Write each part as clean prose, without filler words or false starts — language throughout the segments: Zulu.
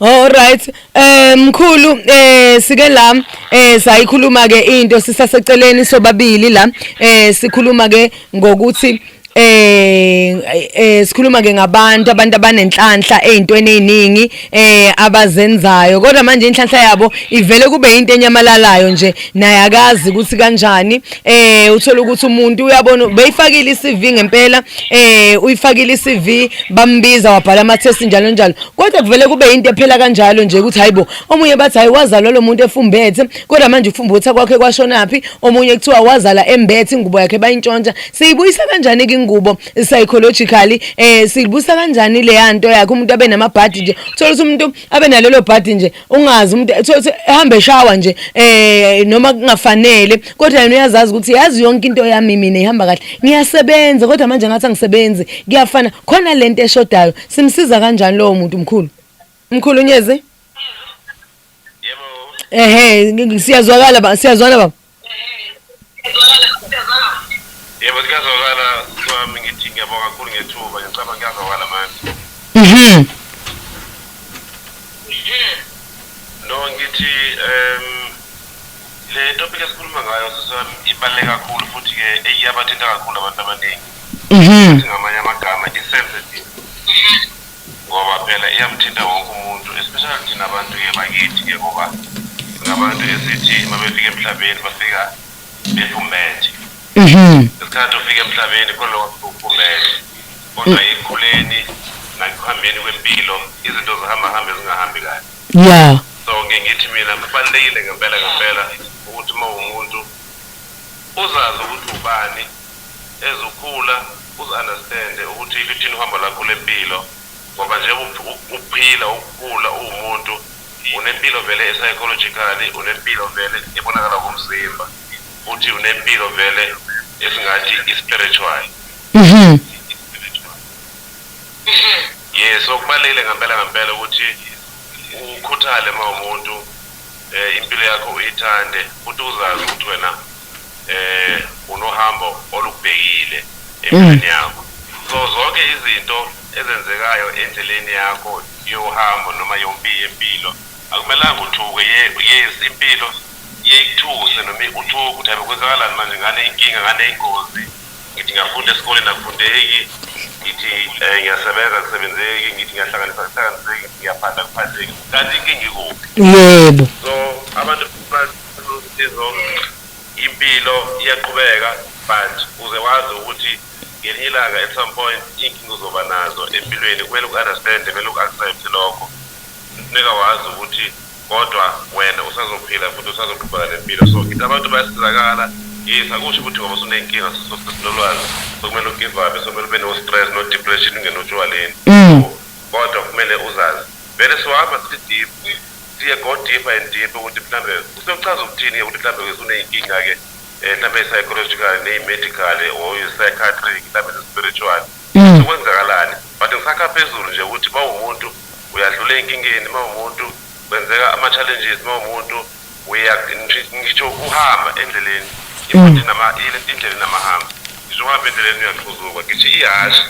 Alright. Mkhulu, sike la sayikhuluma ke into sisaseceleni sobabili la, sikhuluma ke ngokuthi sikhuluma ke ngabantu, abantu abanenhlanhla ezintweni eziningi abazenzayo, kodwa manje inhlanhla yabo ivele kube into enyamalalayo nje, naye akazi ukuthi kanjani. Uthola ukuthi umuntu uyabona beyifakile iCV ngempela, uyifakile iCV, bambiza, wabhala ama test, njalo njalo, kodwa kuvele kube into ephela kanjalo nje, ukuthi hayibo, omunye bathi hayi, wazalwa lo muntu efumbethe, kodwa manje ufumbutha kwakhe kwashonaphi? Omunye kuthiwa wazala embethe, ingubo yakhe bayintshontsha. Siyibuyisa kanjani ke ingubo psychologically? Siyibuyisa kanjani le yanto yakhe umuntu abe namabhadi nje? Uthola ukuthi umuntu abe nalelo bhadi nje, ungazi umuntu, uthola ukuthi ehambe eshawa nje noma kungafanele, kodwa yena uyazazi ukuthi yazi yonke into yami mina ihamba kahle, ngiyasebenza, kodwa manje ngathi angisebenzi, kuyafana khona lento eshodayo. Simsiza kanjani lowo muntu, mkhulu? Mkhulu Nyezi? Yebo. Ehe, siyazwakala ba, siyazwana baba. Yebo, kuyazwakala wami. Ngithi ngiyabonga kakhulu ngethuba. Ngicabanga kuyazwakala manje. No, ngithi le topic esikhuluma ngayo, sisami, ibaluleke kakhulu futhi ke iyabathinta kakhulu abantu abaningi. Futhi ngamanye amagama i-sensitive, ngoba phela iyamthinta wonke umuntu, especially thina abantu-ke bakithi-ke, ngoba ngabantu esithi uma befika emhlabeni bafika befumbethe. Ngesikhathi ufika emhlabeni khona lokho ufumbethe, kodwa ekukhuleni nakuhambeni kwempilo izinto zihamba hambe zingahambi kahle. So ke ngithi mina kubalulekile ngempela ngempela ukuthi uma umuntu uzazi ukuthi ubani, ezukhula uzi-understande ukuthi lithini uhambo lakho lempilo, ngoba nje ukuphila, ukukhula uwumuntu, unempilo vele e-psychologically, unempilo vele ebonakala kumzimba, futhi unempilo vele esingathi i-spiritual. Yes, so kubalulekile ngempela ngempela ukuthi ukhuthale uma umuntu, impilo yakho uyithande, futhi uzazi ukuthi wena unohambo olubhekile empilweni yakho. So zonke izinto ezenzekayo endleleni yakho yohambo noma yempilo akumelanga uthuke. Yes, impilo iyayikuthuse noma uthuke ukuthi hayi, kwenzakalani manje, ngane inkinga, ngane ingozi, ngithi ngiyafunda esikoleni akufundeki, ngithi ngiyasebenza akusebenzeki, ngithi ngiyahlanganisa akuhlanganiseki, ngithi ngiyaphanda akuphandeki, kanti inkinga ikuphi? So abantu basizo, impilo iyaqhubeka, but uze wazi ukuthi ngelinye ilanga at some point iy'nkinga uzoba nazo empilweni. Kumele uku-understand, kumele uku-accept lokho. Kufuneka wazi ukuthi kodwa wena usazophila futhi usazoqhubeka nempilo. So ngithi abantu bayasizakala. Yes, akusho ukuthi ngoba usuney'nkinga sesinolwazi sokumele ugive up, sokumele ube no-stress, no-depression, ungene otshwaleni. Kodwa kumele uzazi vele. Siwahamba sithi deep, siye go deeper and deeper ukuthi mhlambe kuseyochaza ukuthini-ke ukuthi mhlambe usuney'nkinga-ke, mhlambe i-psychological, neyi-medical or i-psychiatric, mhlambe ne-spiritual, sekwenzakalani. But ngisakha phezulu nje ukuthi uma uwumuntu uyadlula ey'nkingeni, uma uwumuntu kwenzeka ama-challenges, uma uwumuntu uya ngisho uhamba endleleni, futhi nama indlela inamahamba, ngisho uhamba endleleni uyaqhuzuka, ngisho ihhashi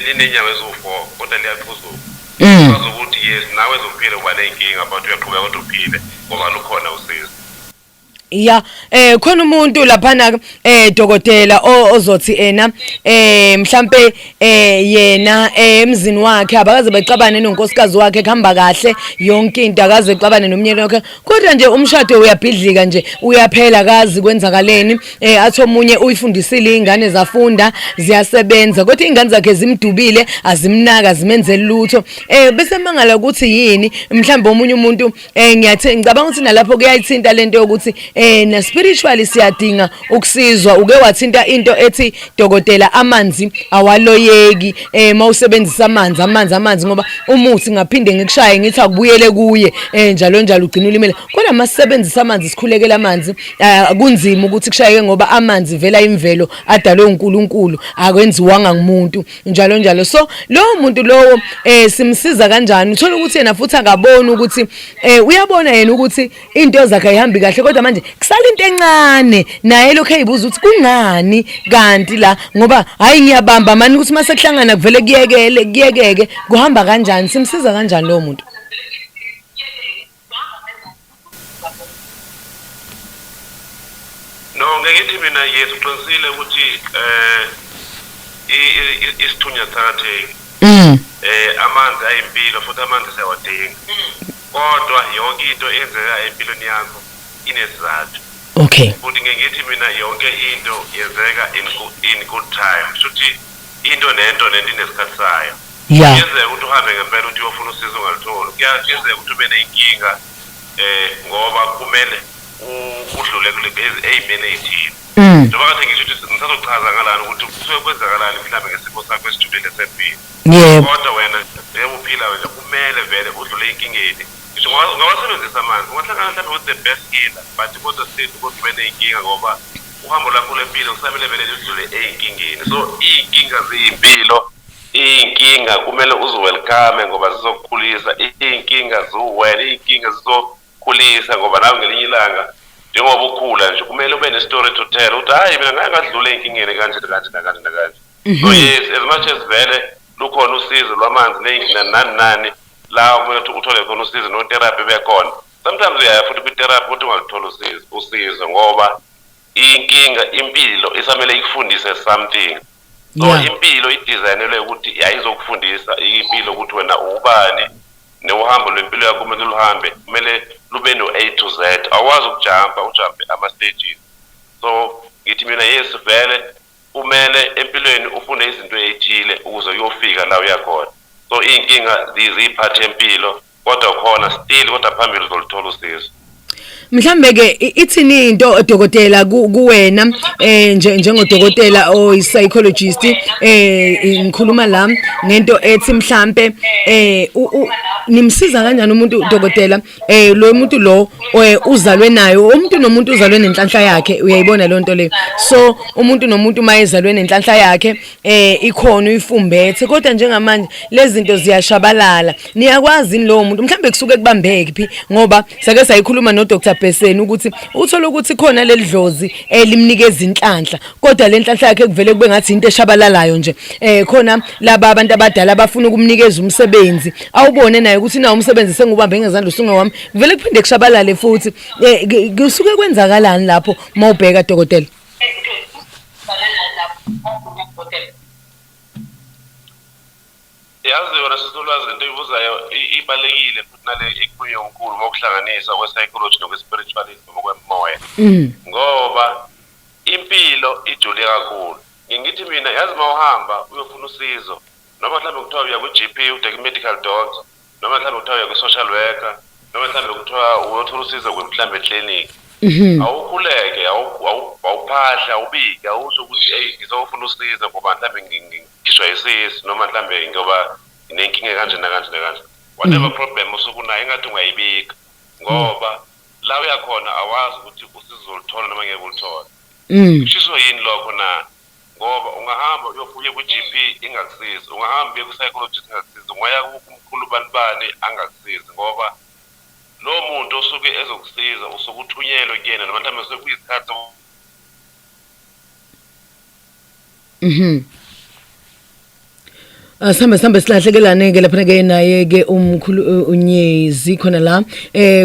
linenyawo eziwu-four kodwa liyaqhuzuka. Chaza ukuthi yes, nawe ezophila uba ney'nkinga, but uyaqhubeka kodwa uphile ngoba lukhona usizo. Ya, khona umuntu laphana, dokotela, ozothi ena mhlambe yena emzini wakhe abakaze bexabane nonkosikazi wakhe, kuhamba kahle yonke into, akaze exabane nomnyeni wakhe, kodwa nje umshado uyabhidlika nje, uyaphela, kazi kwenzakaleni. Athi omunye uyifundisile ingane, zafunda, ziyasebenza, kodwa ingane zakhe zimdubile, azimnaka, zimenzeli lutho, bese mangala ukuthi yini. Mhlambe omunye umuntu, ngiyathi ngicabanga ukuthi nalapho kuyayithinta lento yokuthi na spiritually siyadinga ukusizwa. Uke wathinta into ethi, dokotela, amanzi awaloyeki, mawusebenzisa amanzi, amanzi, amanzi, ngoba umuthi ngaphinde ngikushaye ngithi akubuyele kuye, njalo njalo, ugcina ulimele, kodwa masisebenzisa amanzi, sikhulekela amanzi, kunzima ukuthi kushayeke, ngoba amanzi vela imvelo, adalwe uNkulunkulu, akwenziwanga ngumuntu, njalo njalo. So lowo muntu lowo simsiza kanjani? Uthola ukuthi yena futhi akaboni ukuthi uyabona yena ukuthi into zakhe ayihambi kahle, kodwa manje kusala into encane, naye lokho eyibuza ukuthi kungani kanti la, ngoba hayi, ngiyabamba mani ukuthi mase kuhlangana kuvele kuyekele, kuyekeke, kuhamba kanjani? Simsiza kanjani lowo muntu? No, ngeke ngithi mina, yes, uqinisile ukuthi isithunywa sithakatheki. Amanzi ayimpilo futhi amanzi siyawadinga. Kodwa yonke into eyenzeka empilweni yakho inesizathu. Futhi ngeke ngithi mina yonke into yenzeka in good time. Shuthi into nento nento inesikhathi sayo. Kuyenzeka ukuthi uhambe ngempela ukuthi uyofuna usizo ungalutholi. Kuyenzeka ukuthi ube ney'nkinga ngoba kumele udlule kule ey'meni ey'thile. Njengoba kade ngisho ukuthi ngisazochaza ngalana ukuthi kusuke kwenzakalani mhlawumbe ngesimo sakho esijulile sempilo. Kodwa wena njengoba uphila wena kumele vele udlule ey'nkingeni. Ngisho ungawasebenzisa amanzi, ungahlangana mhlawumbe with the best healer, but kodwa still kodwa ube ney'nkinga ngoba uhambo lwakho lwempilo kusamele vele ludlule ey'nkingeni. So iy'nkinga ziyimpilo, iy'nkinga kumele uzi-welcome ngoba zizokukhulisa, iy'nkinga ziwuwena, iy'nkinga zizokhulisa ngoba nawe ngelinye ilanga njengoba ukhula nje kumele ube ne-story to tell ukuthi hhayi, mina ngake ngadlula ey'nkingeni kanje nakanje nakanje nakanje. So yes, as much as vele lukhona usizo lwamanzi nani nani la kumele ukuthi uthole khona usizo no-therapy bekhona, sometimes uyaya futhi kwi-therapy ukuthi ungaluthola usizo ngoba inkinga impilo isamele ikufundise something. So impilo idesignelwe ukuthi ayizokufundisa impilo ukuthi wena ubani, nohambo lwempilo yakho kumele luhambe, kumele lube no-A to Z, awukwazi ukujampa ujampe ama-stages. So ngithi mina, yes, vele kumele empilweni ufunde izinto ey'thile ukuze uyofika la uyakhona. So iy'nkinga ziyiphathi yempilo, kodwa khona still kodwa phambili uzoluthola usizo. Mhlambe ke ithini into, dokotela, kuwena nje njengodokotela oyi psychologist? Ngikhuluma la ngento ethi mhlambe nimsiza kanjani umuntu, dokotela, lo muntu lo uzalwe nayo? Umuntu nomuntu uzalwe nenhlanhla yakhe, uyayibona le nto leyo? So umuntu nomuntu mayezalwe nenhlanhla yakhe ikhona uyifumbethe, kodwa njengamanje lezi zinto ziyashabalala. Niyakwazi yini lowo muntu mhlambe kusuke kubambeke phi? Ngoba sake sayikhuluma no Dr Beseni ukuthi uthola ukuthi khona leli dlozi elimnikeza inhlanhla, kodwa le nhlanhla yakhe kuvele kube ngathi into eshabalalayo nje. Khona laba abantu abadala abafuna ukumnikeza umsebenzi, awubone naye ukuthi nawo umsebenzi sengubambe ngezandla usunga wami, kuvele kuphinde kushabalale futhi. Kusuke kwenzakalani lapho mawubheka, dokotela? Yazi yona, sisiLwazi, lento oyibuzayo ibalulekile futhi nale ekubuye omkhulu ngokuhlanganisa kwe-psychology nokwe-spiritualism nokwemoya, ngoba impilo ijule kakhulu. Ngithi mina, yazi, uma uhamba uyofuna usizo, noma mhlawumbe kuthiwa uya kwi-GP, ude kwi-medical doctor, noma mhlawumbe kuthiwa uya kwi-social worker, noma mhlawumbe kuthiwa uyothola usizo mhlawumbe eklinikhi, awukhuleke, awuphahle, awubike, awusho ukuthi eyi, ngizofuna usizo ngoba mhlawumbe ngikhishwa isisu, noma mhlawumbe ngoba nginenkinga kanje nakanje nakanje, whatever problem osuke unayo, engathi ungayibika, ngoba la uyakhona awazi ukuthi usizo uzoluthola noma ngeke uluthola. Kushiso yini lokho na? Ngoba ungahamba uyofuye kwi-GP ingakusizi, ungahamba uye kwi-psychologist ingakusizi, ungaya kumkhulu bani bani angakusizi, ngoba lo muntu osuke ezokusiza usuke uthunyelwe kuyena, noma mhlawumbe sekuyisikhathi. Asihambe sihambe silahlekelane ke lapha ke naye ke umkhulu uNyezi khona la,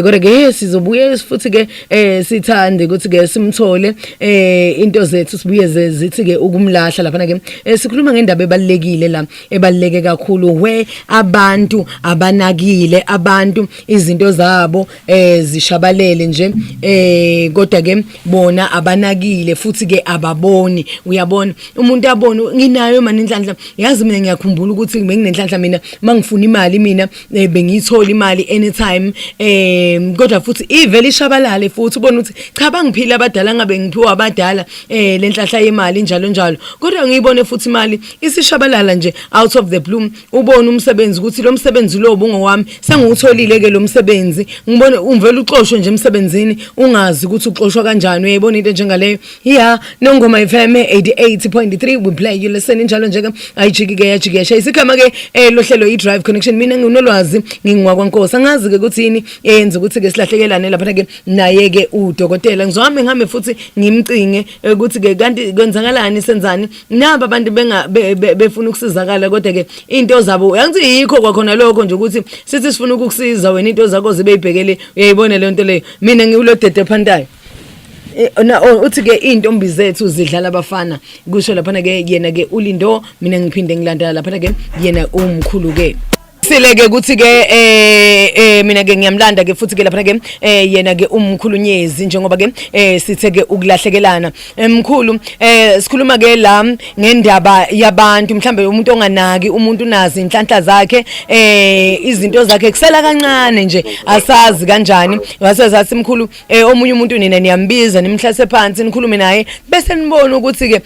kodwa ke sizobuye futhi ke sithande ukuthi ke simthole. Into zethu sibuye zithi ke ukumlahla lapha ke. Sikhuluma ngendaba ebalekile la, ebaleke kakhulu, where abantu abanakile, abantu izinto zabo zishabalele nje, kodwa ke bona abanakile futhi ke ababoni. Uyabona, umuntu abone nginayo mani inhlanhla. Yazi, mina ngiyakhumbula ukuthi benginenhlanhla mina, mangifuna imali mina bengiyithola imali anytime, kodwa futhi ivele ishabalale futhi. Ubona ukuthi cha, bangiphila abadala, ngabe ngiphiwa abadala lenhlanhla yemali njalo njalo, kodwa ngiyibone futhi imali isishabalala nje out of the blue. Ubone umsebenzi ukuthi lo msebenzi lo bungowami, sengiwutholile ke lo msebenzi, ngibone uvela uxoshwe nje emsebenzini, ungazi ukuthi uxoshwa kanjani. Uyayibona into njengaleyo? Ya, Nongoma FM 88.3, we play, you listen, njalo nje ke ayijiki ke, yajiki yashaya isigama ke lohlelo i Drive Connection. Mina nginolwazi, ngingwakwankosi. Angazi ke ukuthi yini eyenza ukuthi ke silahlekelane lapha ke naye ke udokotela. Ngizohambe ngihambe futhi ngimcinge ukuthi ke kanti kwenzakalani, senzani naba abantu benga befuna ukusizakala, kodwa ke into zabo uyangithi yikho kwakhona lokho nje ukuthi sithi sifuna ukukusiza wena, into zakho zibe ibhekele. Uyayibona le nto leyo? Mina ngiwulo dede phantayo. Uthi ke intombi zethu zidlala abafana, kusho laphana ke yena ke uLindo. Mina ngiphinde ngilandela laphana ke yena umkhulu ke sile ke ukuthi ke mina ke ngiyamlanda ke futhi ke lapha ke yena ke umkhulu Nyezi, njengoba ke sithe ke ukulahlekelana. Mkhulu, sikhuluma ke la ngendaba yabantu, mhlambe umuntu onganaki, umuntu unazi inhlanhla zakhe, izinto zakhe kusela kancane nje, asazi kanjani. Wasezathi mkhulu, omunye umuntu nina niyambiza, nimhlase phansi, nikhulume naye, bese nibona ukuthi ke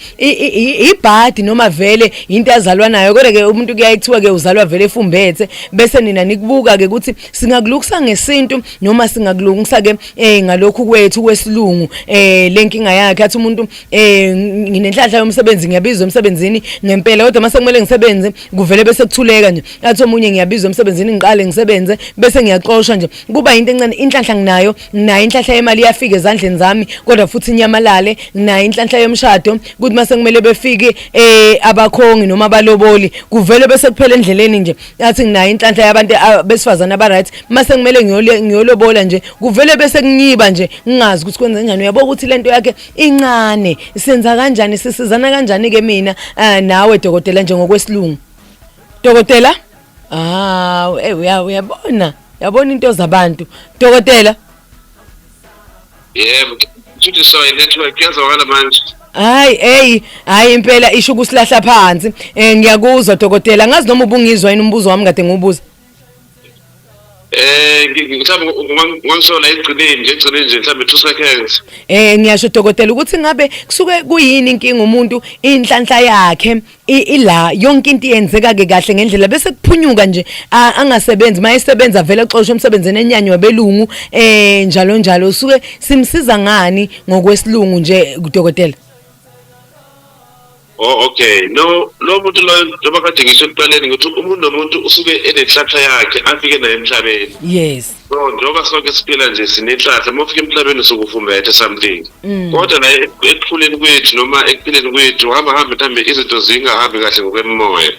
ibhadi noma vele into azalwa nayo. Kodwa ke umuntu kuyaye kuthiwa ke uzalwa vele efumbethe, bese nina nikubuka ke ukuthi singakulungisa ngesintu noma singakulungisa ke ngalokhu kwethu kwesilungu lenkinga yakhe. Athi umuntu, "Nginenhlanhla yomsebenzi, ngiyabizwa emsebenzini ngempela, kodwa mase kumele ngisebenze kuvele bese kuthuleka nje." Athi omunye, "Ngiyabizwa emsebenzini, ngiqale ngisebenze, bese ngiyaxoshwa nje." Kuba into encane. Inhlanhla nginayo, nginayo inhlanhla yemali, iyafika ezandleni zami kodwa futhi inyamalale. Nginayo inhlanhla yomshado, kuthi mase kumele befike abakhongi noma abaloboli, kuvele bese kuphela endleleni nje. Athi, "Nginayo inhlanhla yabantu besifazane aba right, mase kumele ngiyolobola nje, kuvele bese kunyiba nje, ngingazi ukuthi kwenze kanjani." Uyabo ukuthi lento yakhe incane, senza kanjani, sisizana kanjani ke mina nawe dokotela njengokwesilungu, dokotela? Ah, uyabona, yabona into zabantu, dokotela. Yebo, futhi so i-network kuyazwakala manje. Hayi, hey, hayi impela isho ukusilahla phansi. Ngiyakuzwa dokotela, ngazi noma ubungizwa yini umbuzo wami kade ngiwubuza. Mhlawumbe ungangisola egcineni nje, egcineni nje, mhlawumbe 2 seconds. Ngiyasho dokotela ukuthi ngabe kusuke kuyini inkinga, umuntu inhlanhla yakhe ila, yonke into iyenzeka ke kahle ngendlela, bese kuphunyuka nje, angasebenzi, mayesebenza vele axoshwe emsebenzini, enyanywa belungu, njalo njalo. Suke simsiza ngani ngokwesilungu nje, dokotela? Oh, okay. No, lo muntu lo, njengoba kade ngisho ekuqaleni, ngithi umuntu nomuntu usuke enenhlanhla yakhe afike naye emhlabeni. So njengoba sonke siphila nje sinenhlanhla, uma ufika emhlabeni usuke ufumbethe something. Kodwa la ekukhuleni kwethu noma ekuphileni kwethu, hamba hambe mhlambe izinto zingahambi kahle ngokwemimoya.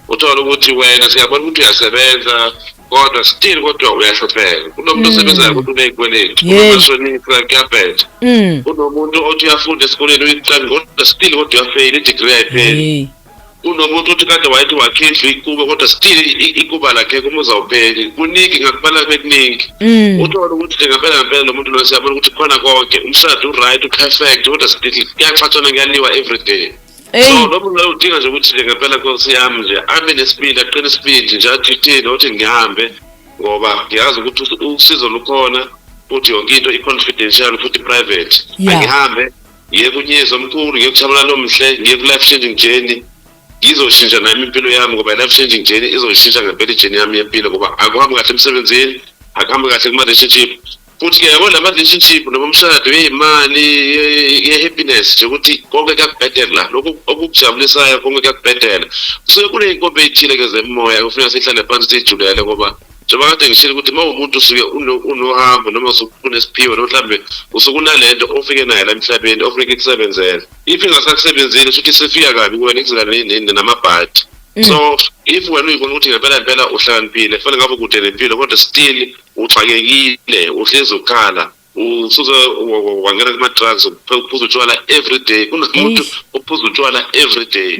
Uthola ukuthi wena siyabona ukuthi uyasebenza kodwa still kodwa uyahlupheka. Kunomuntu osebenzayo kodwa unezikweletu. Kunomashonisa, kuyabheda. Kunomuntu othi uyafunda esikoleni, uyiqala, kodwa still kodwa uyafeyila, i-degree ayipheli. Kunomuntu othi kade wayethi wakhindla ikuba, kodwa still ikuba lakhe umuzi awupheli. Kuningi, ngakubala bekuningi. Uthole ukuthi nje ngempela ngempela lo muntu lo siyabona ukuthi khona konke, umshado u-right, u-perfect, kodwa still kuyaxatshana, kuyaliwa every day. So lo muntu loyo udinga nje ukuthi nje ngempela, nkosi yami, nje abe nesibindi, aqine isibindi nje, athi thini, othi ngihambe ngoba ngiyazi ukuthi usizo lukhona, futhi yonke into i-confidential futhi private. Angihambe ngiye kuNyezi omkhulu, ngiye kuTshabalala omhle, ngiye ku-Life Changing Journey, ngizoshintsha nami impilo yami, ngoba i-Life Changing Journey izoshintsha ngempela i-journey yami yempilo, ngoba akuhambi kahle emsebenzini, akuhambi kahle kuma-relationship. Futhi-ke yabo lama-relationship noma umshado yey'mali, ye-happiness nje, ukuthi konke kuyakubhedela, lokhu okukujabulisayo konke kuyakubhedela. Kusuke kuney'nkomba ey'thile-ke zemimoya kufuneka sihlale phansi siyijulele, ngoba njengoba kade ngishilo ukuthi uma umuntu usuke unohambo noma usuke unesiphiwo noma mhlawumbe usuke unalento ofike nayo la emhlabeni ofuneka ikusebenzele, if ingasakusebenzeli shuthi isifika kabi kuwena, kuzela namabhadi. So if wena uyibona ukuthi ngempela ngempela uhlakaniphile, fanele ngabe kude nempilo, kodwa still uxakekile, uhlezi ukhala, usuze wangena kuma-drugs, uphuza utshwala every day, kunomuntu ophuza utshwala every day.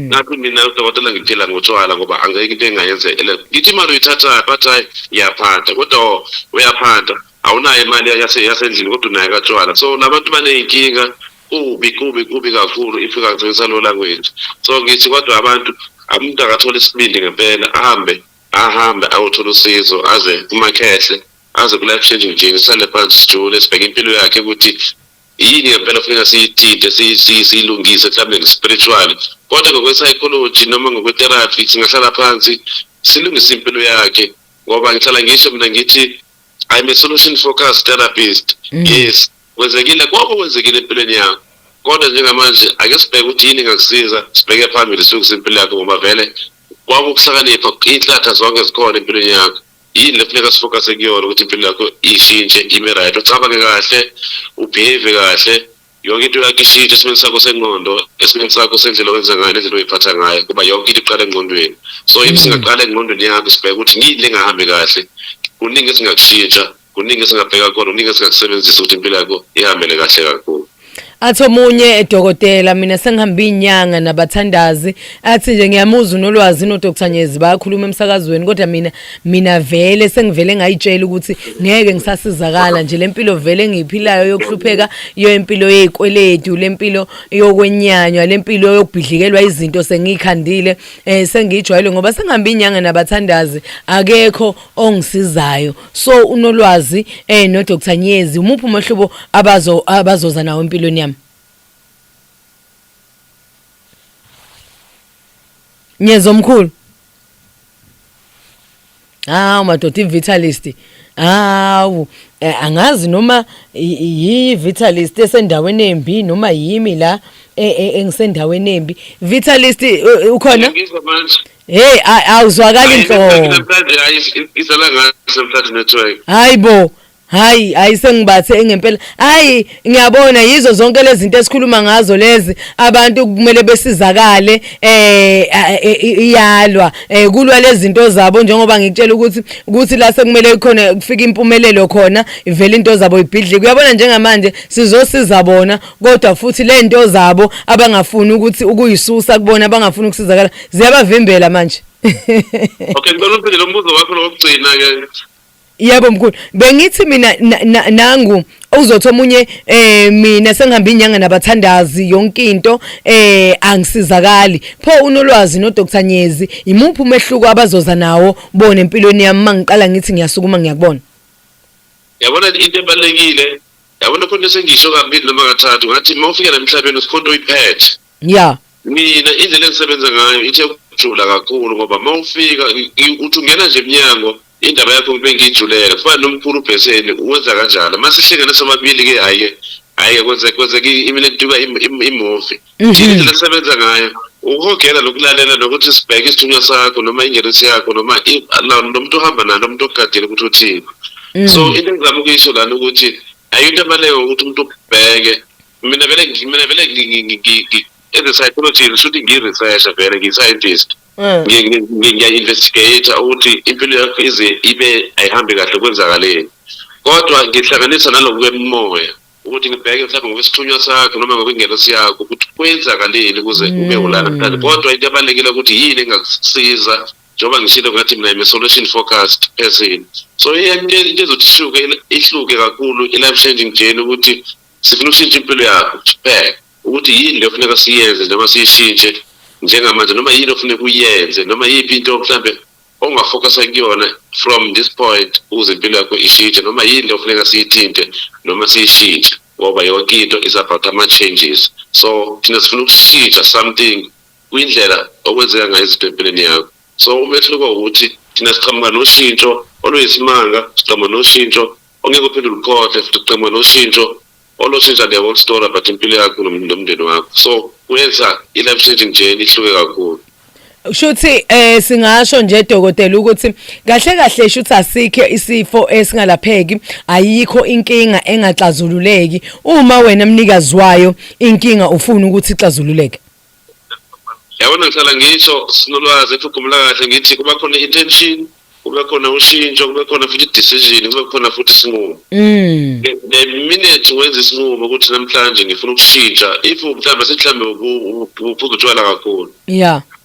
Ngathi mina udokotela ngiphila ngotshwala ngoba angeke into engayenza. Ngithi imali uyithatha, bathi hayi, iyaphanda, kodwa uyaphanda, awunayo imali yasendlini, kodwa unayo katshwala. So labantu baney'nkinga, kubi kubi kubi kakhulu, ifika ngisebenzisa lo language. So ngithi kodwa abantu, umuntu akathola isibindi ngempela, ahambe ahambe ayothola usizo, aze kumakhehle, aze ku-Life Changing Journey, sihlale phansi, sijule, sibheke impilo yakhe ukuthi yini ngempela kufuneka siyithinte, siyilungise, mhlawumbe spiritual, kodwa ngokwe-psychology noma ngokwe-therapy singahlala phansi silungise impilo yakhe, ngoba ngihlala ngisho mina ngithi I'm a solution focused therapist. Yes, kwenzekile konke okwenzekile empilweni yakho, kodwa njengamanje ake sibheke ukuthi yini engakusiza, sibheke phambili, silungise impilo yakho, ngoba vele kwakukuhlakanipha, iy'nhlanhla zonke zikhona empilweni yakho. Yini lefuneka si-focuse kuyona ukuthi impilo yakho ishintshe, ime right, ucabange kahle, u-behave kahle, yonke into yakho ishintshe esimeni sakho sengqondo, esimeni sakho sendlela owenza ngayo nendlela oyiphatha ngayo, kuba yonke into iqala engqondweni. So if singaqala engqondweni yakho, sibheke ukuthi yini lengahambi kahle, kuningi esingakushintsha, kuningi esingabheka khona, kuningi esingakusebenzisa ukuthi impilo yakho ihambele kahle kakhulu. Athi omunye, dokotela, mina sengihambe inyanga nabathandazi, athi nje ngiyamuzwa uNolwazi noDr Nyezi bayakhuluma emsakazweni, kodwa mina vele sengivele ngayitshela ukuthi ngeke ngisasizakala nje lempilo vele engiyiphilayo yokuhlupheka, yempilo yezikweletu, lempilo yokwenyanywa, lempilo yokubhidlikelwa izinto sengiyikhandile, sengiyijwayele ngoba sengihambe inyanga nabathandazi, akekho ongisizayo. So uNolwazi no Dr Nyezi, umuphi umehluko abazoza nawo empilweni yami? Nyezi omkhulu. Hawu madoda, i-Vitalist. Hawu, angazi noma yi-Vitalist esendaweni embi noma yimi la engisendaweni embi. Vitalist, ukhona? Ngizwa manje. Hey, awuzwakali inhlobo. Namhlanje hayi, izala ngathi namhlanje network. Hayibo. Hayi, hayi, sengibathe engempela. Hayi, ngiyabona yizo zonke lezi zinto esikhuluma ngazo lezi, abantu kumele besizakale, iyalwa. Kulwa lezi zinto zabo, njengoba ngikutshela ukuthi la sekumele khona kufika impumelelo khona, ivele into zabo ibhidlike. Uyabona njengamanje sizosiza bona, kodwa futhi le nto zabo abangafuni ukuthi ukuyisusa kubona, abangafuni ukusizakala, ziyabavimbela manje. Okay, ngicela uphinde lo mbuzo wakho lokugcina ke. Yebo mkhulu, bengithi mina nangu uzothi omunye, mina sengihamba inyanga nabathandazi, yonke into, angisizakali. Pho uNolwazi no Dr Nyezi, imuphi umehluko abazoza nawo bona empilweni yami mangiqala ngithi ngiyasukuma ngiyakubona? Yabona, into ebalekile, yabona, khona sengisho kabili noma kathathu ngathi uma ufika emhlabeni usikhonto uyiphethe. Mina indlela engisebenza ngayo ithe ukujula kakhulu, ngoba uma ufika uthi ungena nje eminyango, indaba yakho ngibe ngiyijulela. Kufana nomkhulu uBheseni, wenza kanjalo. Uma sihlangene sobabili-ke, hhayi-ke, hhayi-ke, kwenzeka imina imuvi. Thina indlela esisebenza ngayo ukuhogela nokulalela nokuthi sibheke isithunywa sakho noma ingelosi yakho noma lo muntu ohamba naye, lo muntu ogadile, ukuthi uthini. So into engizama ukuyisho lana ukuthi ayikho into ebaluleke ukuthi umuntu ubheke. Mina vele as a psychologist, kusho ukuthi ngiyi-researcher vele, ngiyi-scientist. Ngiya-investigate ukuthi impilo yakho ize ibe ayihambi kahle, kwenzakaleni, kodwa ngihlanganisa naloku kwemimoya ukuthi ngibheke mhlawumbe ngokwesithunywa sakho noma ngokwengelosi yakho ukuthi kwenzakaleni ukuze ube ulana namhlanje. Kodwa into ebalulekile ukuthi yini engakusiza, njengoba ngishilo ngathi mina I'm a solution focused person. So into ezothi ihluke kakhulu i-life changing journey ukuthi sifuna ukushintsha impilo yakho, sibheke ukuthi yini le ofuneka siyenze noma siyishintshe njengamanje, noma yini ofuneka uyenze, noma yiphi into mhlambe ongafocusa kuyona from this point ukuze impilo yakho ishintshe, noma yini le ofuneka siyithinte noma siyishintshe, ngoba yonke into is about ama-changes. So thina sifuna ukushintsha something kwindlela okwenzeka ngayo izinto empilweni yakho. So umehluko ukuthi thina siqhamuka noshintsho oluyisimanga, siqhamuka noshintsho ongeke uphinde ulukhohle, futhi siqhamuka noshintsho oloshintsha the whole story about impilo yakho nomndeni wakho. So kuyenza i-life changing journey ihluke kakhulu. Shuthi singasho nje, dokotela, ukuthi kahle kahle shuthi asikho isifo esingalapheki, ayikho inkinga engaxazululeki uma wena mnikazi wayo inkinga ufuna ukuthi ixazululeke. Yabona, ngihlala ngisho, Sinolwazi, ethi ugumula kahle, ngithi kuba khona i-intention, kube khona ushintsho, kube khona futhi i-decision, kube khona futhi isinqumo. The minute wenza isinqumo ukuthi namhlanje ngifuna ukushintsha, if mhlawumbe sithi mhlawumbe uphuza utshwala kakhulu,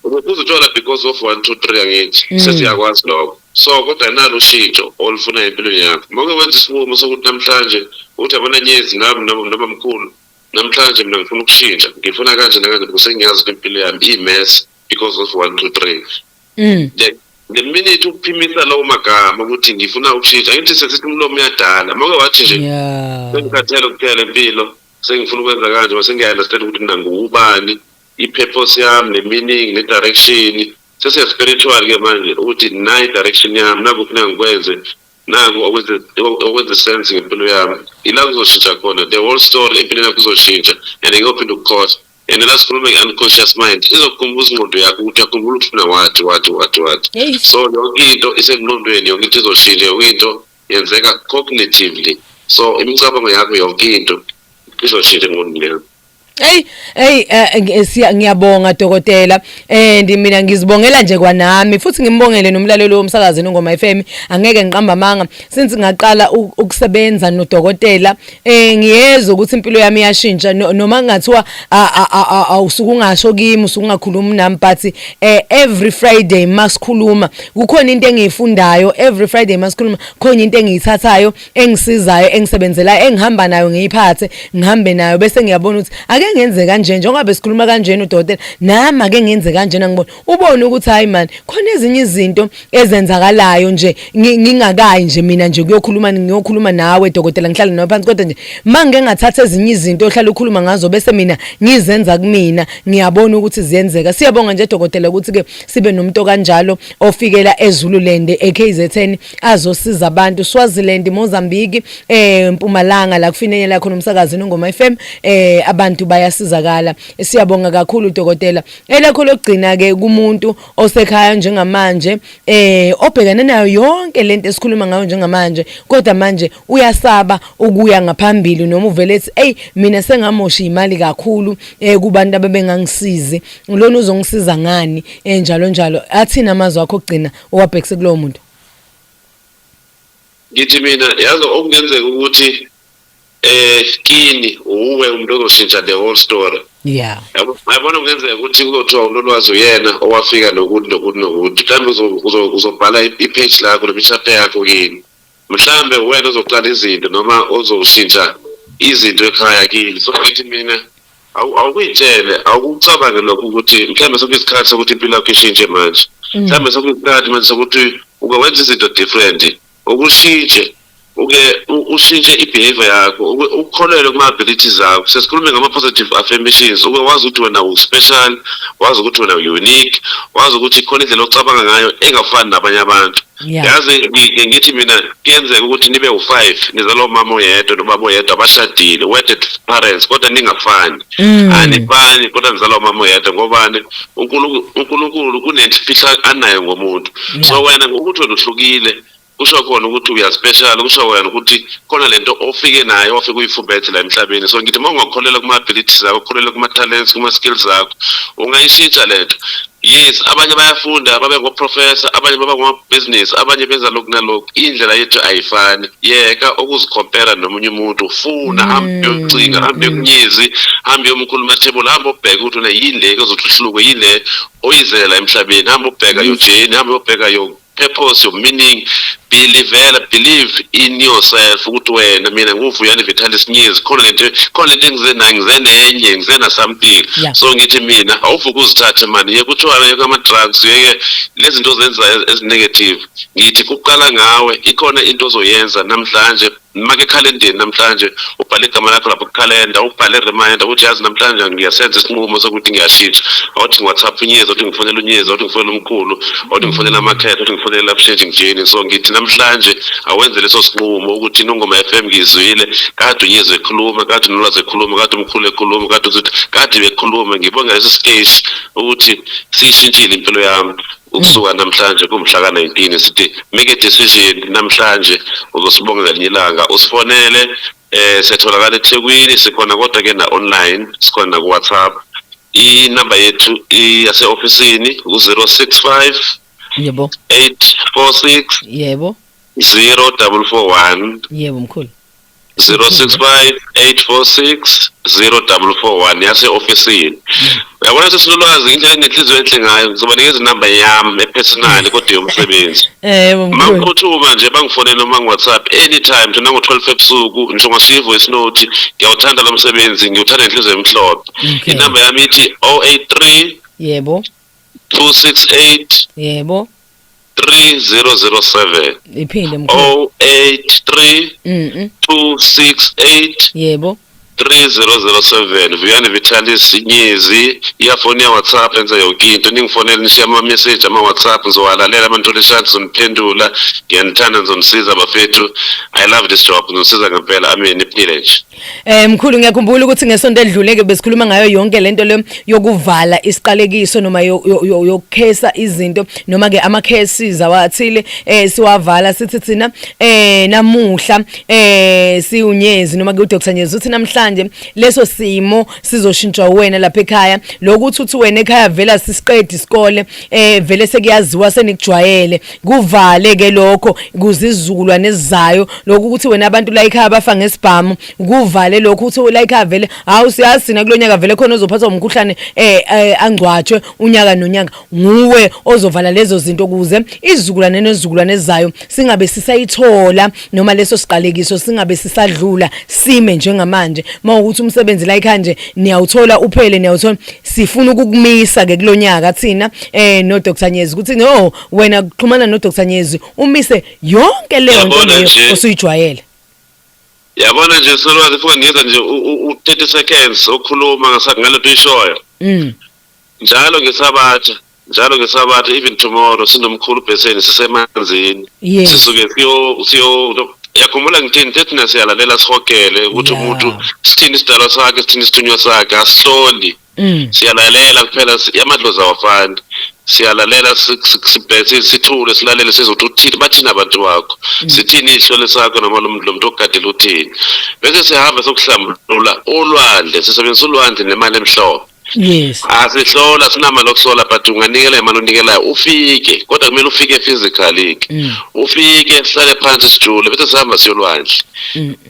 uphuza utshwala because of one two three, angithi? Sesiyakwazi lokho. So kodwa nalo ushintsho olufunayo empilweni yakho, uma uke wenza isinqumo sokuthi namhlanje uthi, yabona Nyezi nami noma mkhulu, namhlanje mina ngifuna ukushintsha, ngifuna kanje nakanje because sengiyazi ukuthi impilo yami iyi-mess because of one two three, the minute ukuphimisa lawo magama ukuthi ngifuna ukushintsha, angithi sesithi umlomo uyadala, uma uke wathi nje sengikhathele ukuphila lempilo, sengifuna ukwenza kanje, mase ngiya-understand ukuthi mina nguwubani, i-purpose yami ne-meaning ne-direction, sesiya-spiritual-ke manje ukuthi nayi i-direction yami, naku kufuneka ngikwenze, naku okwenza sense ngempilo yami, ila kuzoshintsha khona the whole story empilweni yakho izoshintsha and ngeke uphinde ukukhohlwa. And la sikhuluma nge-unconscious mind, izokukhumbuza ingqondo yakho ukuthi uyakhumbula ukuthi ufuna wathi wathi wathi wathi. So yonke into isengqondweni, yonke into izoshintsha, yonke into yenzeka cognitively, so imicabango yakho, yonke into izoshintsha engqondweni yakho. Hey hey, ngiyabonga dokotela, and mina ngizibongela nje kwanami, futhi ngimbongele nomlaleli womsakazo Nongoma FM. Angeke ngiqamba amanga, since ngaqala ukusebenza nodokotela, ngiyezwa ukuthi impilo yami iyashintsha. Noma ngathiwa awusuke ungasho kimi, usuke ungakhulumi nami, but every Friday masikhuluma kukhona into engiyifundayo. Every Friday masikhuluma khona into engiyithathayo, engisizayo, engisebenzelayo, engihamba nayo, ngiyiphathe ngihambe nayo, bese ngiyabona ukuthi ake ngenze kanje, njengoba besikhuluma kanjena udokotela, nami ake ngenze kanjena. Ngibona ubone ukuthi hayi man, khona ezinye izinto ezenzakalayo nje ngingakayi nje mina nje kuyokhuluma, ngiyokhuluma nawe dokotela, ngihlale nawe phansi, kodwa nje mangike ngathatha ezinye izinto ohlala ukhuluma ngazo, bese mina ngizenza kumina, ngiyabona ukuthi ziyenzeka. Siyabonga nje dokotela ukuthi ke sibe nomuntu kanjalo ofikela eZululand, eKZN, azosiza abantu, Swaziland, Mozambique, Mpumalanga, la kufinyelela khona umsakazo Nongoma FM, abantu bayasizakala. Siyabonga kakhulu dokotela. Elakho lokugcina ke kumuntu osekhaya njengamanje, obhekene nayo yonke lento esikhuluma ngayo njengamanje, kodwa manje uyasaba ukuya ngaphambili, noma uvele ethi, "Ey, mina sengamosha imali kakhulu kubantu abebengangisizi, lona uzongisiza ngani?" Njalo njalo. Athina amazwi akho okugcina owabhekise kulowo muntu? Ngithi mina, yazi, okungenzeka ukuthi kini uwe umuntu ozoshintsha the whole story. Yabo, yabona, kungenzeka ukuthi kuzothiwa uNolwazi uyena owafika nokuthi nokuthi nokuthi. Mhlawumbe uzobhala i-page lakho noma i-chapter yakho kini. Mhlawumbe wena ozoqala izinto noma ozoshintsha izinto ekhaya kini. So ngithi mina, awukuyitshele, awukucabange lokho ukuthi mhlawumbe sekuyisikhathi sokuthi impilo yakho ishintshe manje. Mhlawumbe sekuyisikhathi manje sokuthi uke wenze izinto different, ukushintshe, uke ushintshe i-behavior yakho, ukholelwe kuma-abilities akho. Sesikhulume ngama-positive affirmations. Uke wazi ukuthi wena u-special, wazi ukuthi wena unique, wazi ukuthi khona indlela ocabanga ngayo engafani nabanye abantu. Yazi, ngithi mina kuyenzeka ukuthi nibe u-five, nizalwa umama oyedwa nobaba oyedwa, abashadile, wedded parents, kodwa ningafani. Anifani, kodwa nizalwa umama oyedwa. Ngobani? UNkulunkulu kunemfihlo anayo ngomuntu. So wena ngokuthi wena uhlukile, kusho khona ukuthi uya special, kusho wena ukuthi khona lento ofike nayo, ofike uyifumbethe la emhlabeni. So ngithi uma ungakholelwa kuma-abilities akho, ukholelwa kuma-talents, kuma-skills akho, ungayishintsha lento. Yes, abanye bayafunda babe ngo-professor, abanye baba ngama-business, abanye benza lokhu nalokhu. Indlela yethu ayifani. Yeka ukuzikhompera nomunye umuntu. Funa, hambe uyocinga, hambe yokunyezi, hambe yomkhulu Mathebula, hambe ubheke ukuthi wena yini le ozothi uhluke, yini le oyizele la emhlabeni. Hambe ubheka your journey, hambe uyobheka your purpose, your meaning. Believe, believe in yourself ukuthi wena, mina nguVuyani Vitalis Nyezi, khona lento engize nayo, ngize nenye, ngize na something. So ngithi mina, awuvuke uzithathe mani, yeke utshwala, yeke ama-drugs, yeke lezi zinto ozenzayo ezi-negative. Ngithi kuqala ngawe. Ikhona into ozoyenza namhlanje. Make ekhalendeni namhlanje, ubhale igama lakho lapho kukhalenda, ubhale reminder ukuthi, yazi, namhlanje ngiyasenza isinqumo sokuthi ngiyashintsha. Awuthi ngi-WhatsApp uNyezi, awuthi ngifonela uNyezi, awuthi ngifonela umkhulu, awuthi ngifonela amakhetha, awuthi ngifonela Life Changing Journey. So ngithi namhlanje awenze leso sinqumo ukuthi Nongoma FM ngizwile kade uNyezi ekhuluma, kade uNolwazi ekhuluma, kade umkhulu ekhuluma, kade uthi kade bekhuluma, ngibonga leso siteshi ukuthi siyishintshile impilo yami. Ukusuka namhlanje kumhla ka-19, sithi make a decision namhlanje, uzosibonga ngelinye ilanga. Usifonele, siyatholakala eThekwini sikhona, kodwa ke na online sikhona, na ku WhatsApp. Inamba yethu yase-ofisini ku-065 846 0441. Yebo mkhulu. 065 846 0441 yase-ofisini. Uyabona, sesilolwazi indlela enenhliziyo enhle ngayo, ngizobanikeza inamba yami e-personal kodwa yomsebenzi. Yebo mkhulu. Mangiphuthuma nje, bangifonele noma ngi-WhatsApp anytime, nje nango-12 ebusuku nje ungashiya i-voice note. Ngiyawuthanda lo msebenzi, ngiwuthanda ngenhliziyo emhlophe. Inamba yami ithi 083 268 3007. Iphinde mkhulu. 083 268 3007. Vuyani Vitalis Nyezi. Iyafoni, ya WhatsApp, enza yonke into. Ningifonele, nishiye ama-message ama-WhatsApp, ngizowalalela amantole chance, ngizoniphendula. Ngiyanithanda, ngizonisiza bafethu. I love this job, ngizonisiza ngempela. Amen, niphile nje. Mkhulu, ngiyakhumbula ukuthi ngesonto edlule ke besikhuluma ngayo yonke lento le yokuvala isiqalekiso noma yokukhesa izinto, noma ke ama cases awathile siwavala. Sithi thina namuhla siwuNyezi, noma ke uDr Nyezi uthi namhlanje namhlanje leso simo sizoshintshwa wena lapha ekhaya. Lokuthi uthi wena ekhaya vela sisiqede isikole, vele sekuyaziwa, senikujwayele, kuvale ke lokho kuzizukulwane ezizayo. Lokhu ukuthi wena abantu la ekhaya bafa ngesibhamu, kuvale lokho. Uthi la ekhaya vele hawu, siyazi thina kulonyaka vele khona ozophathwa umkhuhlane, angcwatshwe unyaka nonyaka. Nguwe ozovala lezo zinto ukuze izizukulwane nezizukulwane ezizayo singabe sisayithola, noma leso siqalekiso singabe sisadlula sime njengamanje. Mawukuthi umsebenzi la ekhaya nje niyawuthola uphele, niyawuthola, sifuna ukukumisa ke kulonyaka thina no Dr Nyezi, ukuthi no wena kuxhumana no Dr Nyezi umise yonke leyo nto Yabona leyo nje. osuyijwayele. Yabona nje, Solwazi, futhi ngiyenza nje u-30 seconds okhuluma ngalento oyishoyo. Njalo ngesabatha, njalo ngesabatha, even tomorrow sinomkhulu Bheseni, sisemanzini. Sisuke siyo yakhumbula ngithini, thina siyalalela, sihogele ukuthi umuntu sithini isidalwa sakhe, sithini isithunywa sakhe. Asihloli, siyalalela kuphela. Amadlozi awafani. Siyalalela, sithule, silalele, sizothi uthini, bathini abantu bakho, sithini isihlole sakho, noma lo muntu ogadela uthini, bese sihamba sokuhlambulula olwandle. Sisebenzisa ulwandle nemali emhlophe. Asihlola, sinamali okuhlola, but unganikela imali onikelayo, ufike, kodwa kumele ufike physically ke. Ufike, sihlale phansi, sijule, bese sihamba siyolwandle.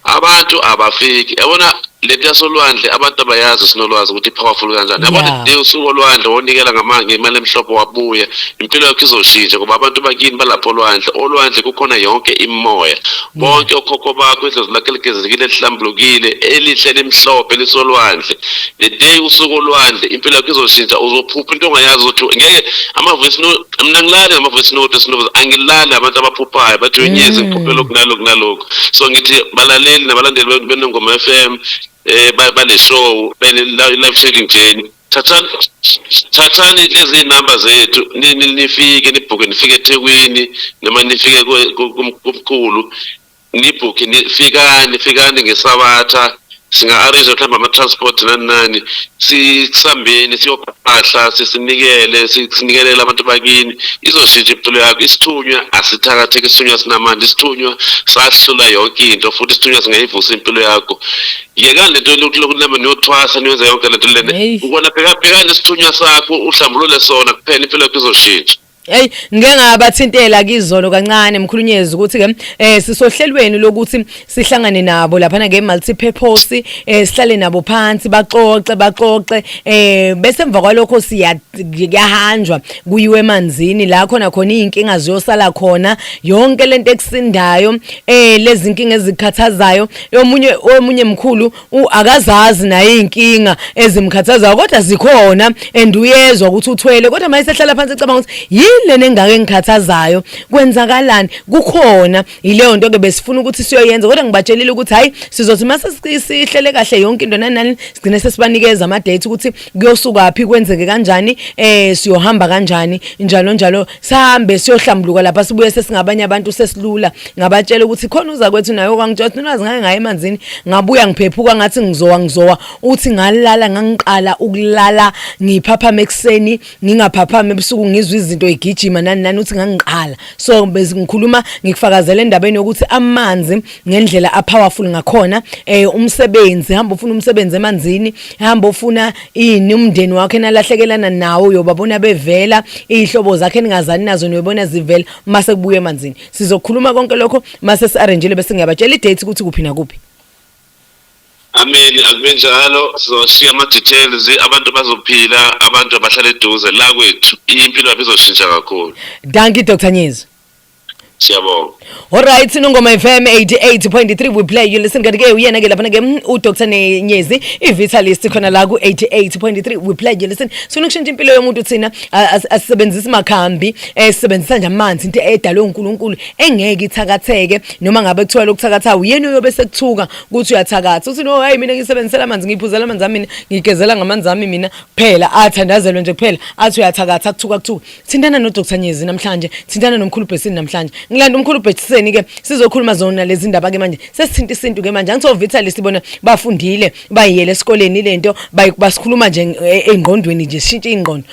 Abantu abafiki. Yabona lento yasolwandle, abantu abayazi, sinolwazi ukuthi i-powerful kanjani. Yabona, day usuku olwandle wonikela ngemali emhlophe, wabuya, impilo yakho izoshintsha, ngoba abantu bakini balapho olwandle. Olwandle kukhona yonke imimoya, bonke okhokho bakho, idlozi lakho eligezekile, elihlambulukile, elihle, limhlophe, lisolwandle. The day usuku olwandle, impilo yakho izoshintsha. Uzophupha into ongayazi ukuthi ngeke. Ama-voice note, mina ngilali ngama-voice note, sinovoice, angilali. Abantu abaphuphayo bathi, "Unyezi, ngiphuphe lokhu nalokhu nalokhu." So ngithi balaleli nabalandeli beNongoma FM, bale show, bele Life Changing Journey, thathani lezi namba zethu, nifike nibhuke, nifike eThekwini noma nifike kumkhulu, nibhukhe, fikani, fikani ngesabatha. Singa-arrange mhlawumbe ama-transport, nani nani, sisambeni siyophahla, sisinikele, sinikelele abantu bakini. Izoshintsha impilo yakho. Isithunywa asithakatheki, isithunywa sinamandla, isithunywa sahlula yonke into, futhi isithunywa singayivusa impilo yakho. Yekani lento lokhu noma niyothwasa, niyenza yonke lento lena. Ubona, bheka, bhekani isithunywa sakho, uhlambulule sona kuphela, impilo yakho izoshintsha. Hey, ngike ngabathintela kizolo kancane, mkhulunyezi, ukuthi ke sisohlelweni lokuthi sihlangane nabo lapha nge multi purpose, sihlale nabo phansi, baxoxe, baxoxe, bese emva kwalokho siya kuyahanjwa kuyiwe emanzini la khona khona izinkinga ziyosala khona, yonke lento ekusindayo, lezi inkinga ezikhathazayo. Omunye mkhulu akazazi naye izinkinga ezimkhathazayo, kodwa zikhona, and uyezwa ukuthi uthwele, kodwa manje sehlala phansi ecabanga ukuthi yini lena engake engikhathazayo, kwenzakalani kukhona. Yileyo nto ke besifuna ukuthi siyoyenza, kodwa ngibatshelile ukuthi hayi, sizothi mase sihlele kahle yonke into, nani nani, sigcine sesibanikeza ama dates ukuthi kuyosukaphi, kwenzeke kanjani, siyohamba kanjani, njalo njalo, sihambe siyohlambuluka lapha, sibuye sesingabanye abantu, sesilula. Ngabatshela ukuthi khona uza kwethu naye okwangitshela ukuthi nolwazi, ngake ngaye emanzini, ngabuya ngiphephuka ngathi ngizowa, ngizowa. Uthi ngalala, ngangiqala ukulala ngiphaphama ekuseni, ngingaphaphami ebusuku, ngizwe izinto igijima, nani nani. Uthi ngangiqala. So ngikhuluma ngikufakazela endabeni yokuthi amanzi ngendlela a-powerful ngakhona. Umsebenzi, hamba ufuna umsebenzi emanzini, hamba ufuna ini, umndeni wakho enalahlekelana nawo uyobabona bevela, izihlobo zakhe eningazani nazo niyobona zivela mase kubuya emanzini. Sizokhuluma konke lokho mase si-arrangile, bese ngiyabatshela i-date ukuthi kuphi nakuphi. Amen, akube njalo. Sizoshiya ama-details, abantu bazophila, abantu abahlala eduze la kwethu, impilo yabo izoshintsha kakhulu. Dankie, Dr Nyezi. Siyabonga. Alright, Nongoma FM 88.3, we play you listen. Kanti ke uyena ke lapha ke uDr Nyezi, iVitalist, khona la ku 88.3, we play you listen. Sifuna ukushintsha impilo yomuntu thina, asisebenzisi makhambi, sisebenzisa nje amanzi, into edalwe uNkulunkulu engeke ithakatheke. Noma ngabe kuthiwa lokuthakatha, uyena uyobe sekuthuka ukuthi uyathakatha, uthi no, hey, mina ngisebenzisela amanzi, ngiphuzela amanzi ami mina, ngigezela ngamanzi ami mina kuphela, athandazelwe nje kuphela, athi uyathakatha, kuthuka, kuthuka. Thintana no Dr Nyezi namhlanje, thintana nomkhulu Bhesini namhlanje. Ngilanda umkhulu Bhesini ke, sizokhuluma zona lezi ndaba ke manje. Sesithinta isintu ke manje. Angitho Vitalist bona bafundile, bayiyele esikoleni lento, basikhuluma nje engqondweni nje, sishintshe ingqondo.